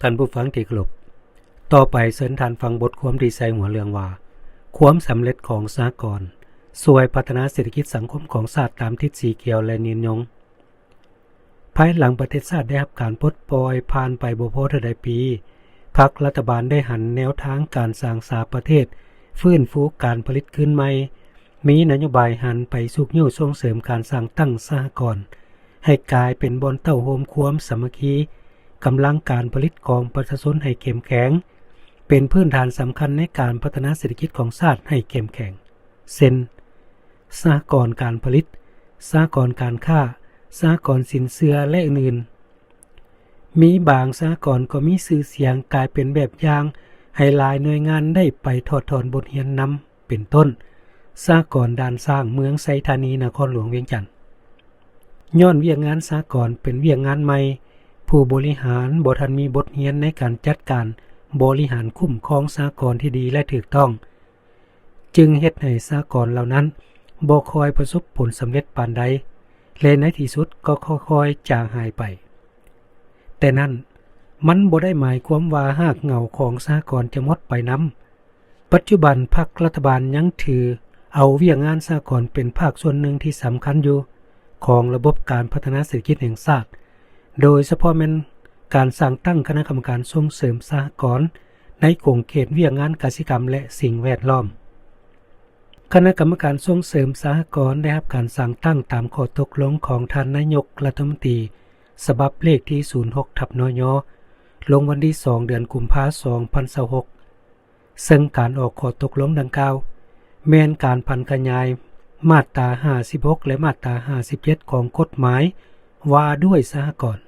ທ່ານຜູ້ຟັງທີ່ເຄົາລົບ, ຕໍ່ໄປເຊີນທ່ານຟັງບົດຄວາມທີ່ໃສ່ຫົວເລື່ອງວ່າ ຄວາມສຳເລັດຂອງສະຫະກອນ ຊ່ວຍພັດທະນາເສດຖະກິດສັງຄົມຂອງຊາດຕາມທິດສີຂຽວ ແລະ ຍືນຍົງ. ພາຍຫຼັງປະເທດຊາດໄດ້ຮັບການປົດປ່ອຍຜ່ານໄປບໍ່ພໍເທົ່າໃດປີ, ພັກລັດຖະບານໄດ້ຫັນແນວທາງການສ້າງສາປະເທດ, ຟື້ນຟູການຜະລິດຄືນໃໝ່, ມີນະໂຍບາຍຫັນໄປຊຸກຍູ້ສົ່ງເສີມການສ້າງຕັ້ງສະຫະກອນ ໃຫ້ກາຍເປັນບ່ອນເຕົ້າໂຮມຄວາມສາມັກຄີ, ກຳລັງການຜະລິດຂອງປະຊາຊົນໃຫ້ເຂັ້ມແຂງ, ເປັນພື້ນຖານສຳຄັນໃນການພັດທະນາເສດຖະກິດຂອງຊາດໃຫ້ເຂັ້ມແຂງ ເຊັ່ນ ສະຫະກອນການຜະລິດ, ສະຫະກອນການຄ້າ, ສະຫະກອນສິນເຊື່ອ ແລະ ອື່ນໆ. ມີບາງສະຫະກອນກໍມີຊື່ສຽງກາຍເປັນແບບຢ່າງໃຫ້ຫຼາຍໜ່ວຍງານໄດ້ໄປຖອດຖອນບົດຮຽນນຳ. ເປັນຕົ້ນ ສະຫະກອນດ່ານຊ້າງ ເມືອງໄຊທານີ ນະຄອນຫຼວງວຽງຈັນ. ຍ້ອນວຽກງານສະຫະກອນເປັນວຽກງານໃໝ່, ຜູ້ບໍລິຫານບໍ່ທັນມີບົດຮຽນໃນການຈັດການບໍລິຫານຄຸ້ມຄອງສະຫະກອນທີ່ດີ ແລະ ຖືກຕ້ອງ, ຈຶ່ງເຮັດໃຫ້ສະຫະກອນເຫຼົ່ານັ້ນບໍ່ຄ່ອຍປະສົບຜົນສຳເລັດປານໃດ ແລະ ໃນທີ່ສຸດກໍຄ່ອຍໆຈາງຫາຍໄປ. ແຕ່ນັ້ນ ມັນບໍ່ໄດ້ໝາຍຄວາມວ່າຮາກເຫງົ້າຂອງສະຫະກອນຈະໝົດໄປນຳ. ປັດຈຸບັນພັກລັດຖະບານຍັງຖືເອົາວຽກງານສະຫະກອນເປັນພາກສ່ວນໜຶ່ງທີ່ສຳຄັນຢູ່ຂອງລະບົບການພັດທະນາເສດຖະກິດແຫ່ງຊາດ, ໂດຍສະເພາະແມ່ນການສ້າງຕັ້ງຄະນະກຳມະການສົ່ງເສີມສະຫະກອນໃນຂົງເຂດວຽກງານກະສິກຳ ແລະ ສິ່ງແວດລ້ອມ. ຄະນະກຳມະການສົ່ງເສີມສະຫະກອນໄດ້ຮັບການສ້າງຕັ້ງຕາມຂໍ້ຕົກລົງຂອງທ່ານນາຍົກລັດຖະມົນຕີ ສະບັບເລກທີສູນຫົກ ທັບ ນຍ ລົງວັນທີສອງ ເດືອນກຸມພາ ສອງພັນຊາວຫົກ ເຊິ່ງການອອກຂໍ້ຕົກລົງດັ່ງກ່າວ ແມ່ນການຜັນຂະຫຍາຍມາດຕາຫ້າສິບຫົກ ແລະ ມາດຕາຫ້າສິບເຈັດ ຂອງກົດໝາຍວ່າດ້ວຍສະຫະກອນ,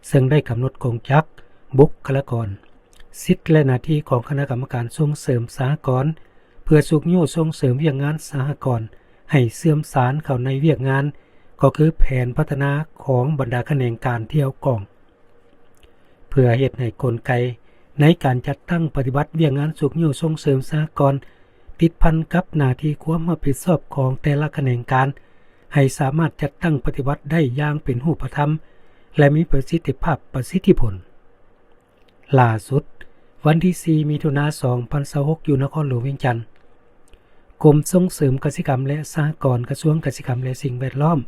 ເຊິ່ງໄດ້ກຳນົດກົງຈັກ, ບຸກຄະລາກອນ, ສິດ ແລະ ໜ້າທີ່ຂອງຄະນະກຳມະການສົ່ງເສີມສະຫະກອນ ເພື່ອຊຸກຍູ້ສົ່ງເສີມວຽກງານສະຫະກອນໃຫ້ເຊື່ອມສານເຂົ້າໃນວຽກງານ ກໍຄືແຜນພັດທະນາຂອງບັນດາຂະແໜງການທີ່ກ່ຽວຂ້ອງ. ເພື່ອເຮັດໃຫ້ກົນໄກໃນການຈັດຕັ້ງປະຕິບັດວຽກງານຊຸກຍູ້ສົ່ງເສີມສະຫະກອນ ຕິດພັນກັບໜ້າທີ່ຄວາມຮັບຜິດຊອບຂອງແຕ່ລະຂະແໜງການ ໃຫ້ສາມາດຈັດຕັ້ງປະຕິບັດໄດ້ຢ່າງເປັນຮູບປະທຳ ແລະ ມີປະສິດທິພາບ, ປະສິດທິຜົນ. ຫຼ້າສຸດ, ວັນທີສີ່ ມິຖຸນາ ສອງພັນຊາວຫົກ ຢູ່ນະຄອນຫຼວງວຽງຈັນ, ກົມສົ່ງເສີມກະສິກຳ ແລະ ສະຫະກອນ ກະຊວງກະສິກຳ ແລະ ສິ່ງແວດລ້ອມ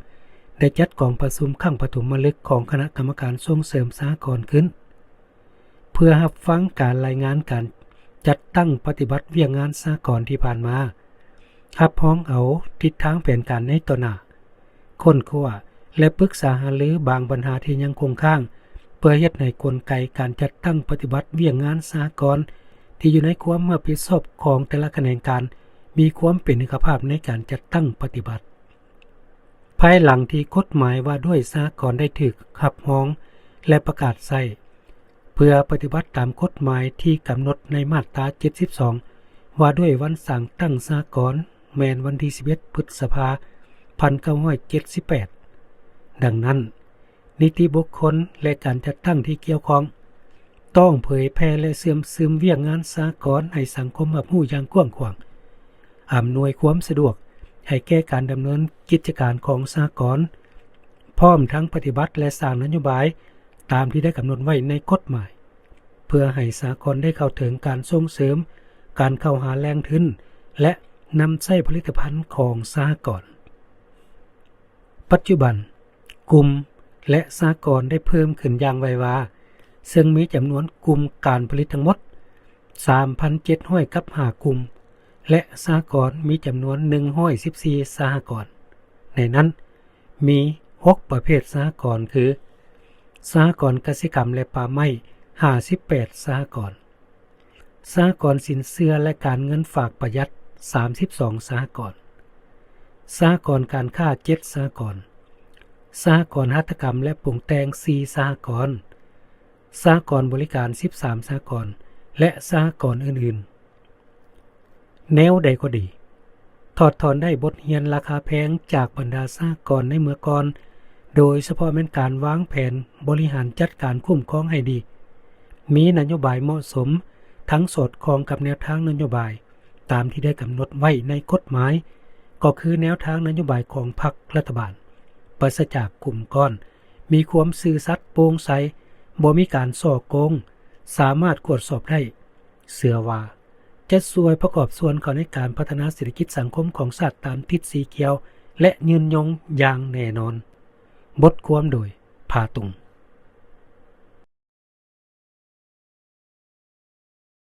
ໄດ້ຈັດກອງປະຊຸມຄັ້ງປະຖົມມະລຶກຂອງຄະນະກຳມະການສົ່ງເສີມສະຫະກອນຂຶ້ນ ເພື່ອຮັບຟັງການລາຍງານການຈັດຕັ້ງປະຕິບັດວຽກງານສະຫະກອນທີ່ຜ່ານມາ, ຮັບຮອງເອົາທິດທາງແຜນການໃນຕໍ່ໜ້າ, ຄົ້ນຄວ້າ ແລະ ປຶກສາຫາລືບາງບັນຫາທີ່ຍັງຄົງຄ້າງ ເພື່ອເຮັດໃຫ້ກົນໄກການຈັດຕັ້ງປະຕິບັດວຽກງານສະຫະກອນທີ່ຢູ່ໃນຄວາມຮັບຜິດຊອບຂອງແຕ່ລະຂະແໜງການ ມີຄວາມເປັນເອກະພາບໃນການຈັດຕັ້ງປະຕິບັດ. ພາຍຫຼັງທີ່ກົດໝາຍວ່າດ້ວຍສະຫະກອນໄດ້ຖືກຮັບຮອງ ແລະ ປະກາດໃຊ້, ເພື່ອປະຕິບັດຕາມກົດໝາຍທີ່ກຳນົດໃນມາດຕາເຈັດສິບສອງ ວ່າດ້ວຍວັນສ້າງຕັ້ງສະຫະກອນ ແມ່ນວັນທີສິບເອັດ ພຶດສະພາ ພັນເກົ້າຮ້ອຍເຈັດສິບແປດ. ດັ່ງນັ້ນ, ນິຕິບຸກຄົນ ແລະ ການຈັດຕັ້ງທີ່ກ່ຽວຂ້ອງ ຕ້ອງເຜີຍແຜ່ ແລະ ເຊື່ອມຊຶມວຽກງານສະຫະກອນໃຫ້ສັງຄົມຮັບຮູ້ຢ່າງກວ້າງຂວາງ, ອຳນວຍຄວາມສະດວກໃຫ້ແກ່ການດຳເນີນກິດຈະການຂອງສະຫະກອນ, ພ້ອມທັງປະຕິບັດ ແລະ ສ້າງນະໂຍບາຍຕາມທີ່ໄດ້ກຳນົດໄວ້ໃນກົດໝາຍ, ເພື່ອໃຫ້ສະຫະກອນໄດ້ເຂົ້າເຖິງການສົ່ງເສີມການເຂົ້າຫາແຫຼ່ງທຶນ ແລະ ນຳໃຊ້ຜະລິດຕະພັນຂອງສະຫະກອນ. ປັດຈຸບັນ, ກຸ່ມ ແລະ ສະຫະກອນໄດ້ເພີ່ມຂຶ້ນຢ່າງໄວວາ, ເຊິ່ງມີຈຳນວນກຸ່ມການຜະລິດທັງໝົດ ສາມພັນເຈັດຮ້ອຍກັບຫ້າກຸ່ມ ແລະ ສະຫະກອນມີຈຳນວນໜຶ່ງຮ້ອຍສິບສີ່ສະຫະກອນ. ໃນນັ້ນມີຫົກປະເພດສະຫະກອນ ຄື ສະຫະກອນກະສິກຳ ແລະ ປ່າໄມ້ ຫ້າສິບແປດສະຫະກອນ, ສະຫະກອນສິນເຊື່ອ ແລະ ການເງິນຝາກປະຢັດ ສາມສິບສອງສະຫະກອນ, ສະຫະກອນການຄ້າ ເຈັດສະຫະກອນ, ສະຫະກອນຫັດຖະກຳ ແລະ ປຸງແຕ່ງ ສີ່ສະຫະກອນ, ສະຫະກອນບໍລິການ ສິບສາມສະຫະກອນ ແລະ ສະຫະກອນອື່ນໆ. ແນວໃດກໍດີ, ຖອດຖອນໄດ້ບົດຮຽນລາຄາແພງຈາກບັນດາສະຫະກອນໃນເມື່ອກ່ອນ, ໂດຍສະເພາະແມ່ນການວາງແຜນບໍລິຫານຈັດການຄຸ້ມຄອງໃຫ້ດີ, ມີນະໂຍບາຍເໝາະສົມ, ທັງສອດຄ່ອງກັບແນວທາງນະໂຍບາຍຕາມທີ່ໄດ້ກຳນົດໄວ້ໃນກົດໝາຍ, ກໍຄືແນວທາງນະໂຍບາຍຂອງພັກລັດຖະບານ, ປາສະຈາກກຸ່ມກ້ອນ, ມີຄວາມຊື່ສັດໂປ່ງໃສ, ບໍ່ມີການສໍ້ໂກງ, ສາມາດກວດສອບໄດ້ ເຊື່ອວ່າຈະຊ່ວຍປະກອບສ່ວນເຂົ້າໃນການພັດທະນາເສດຖະກິດສັງຄົມຂອງຊາດຕາມທິດສີຂຽວ ແລະ ຍືນຍົງຢ່າງແນ່ນອນ. ບົດຄວາມໂດຍ ພາຕຸງ.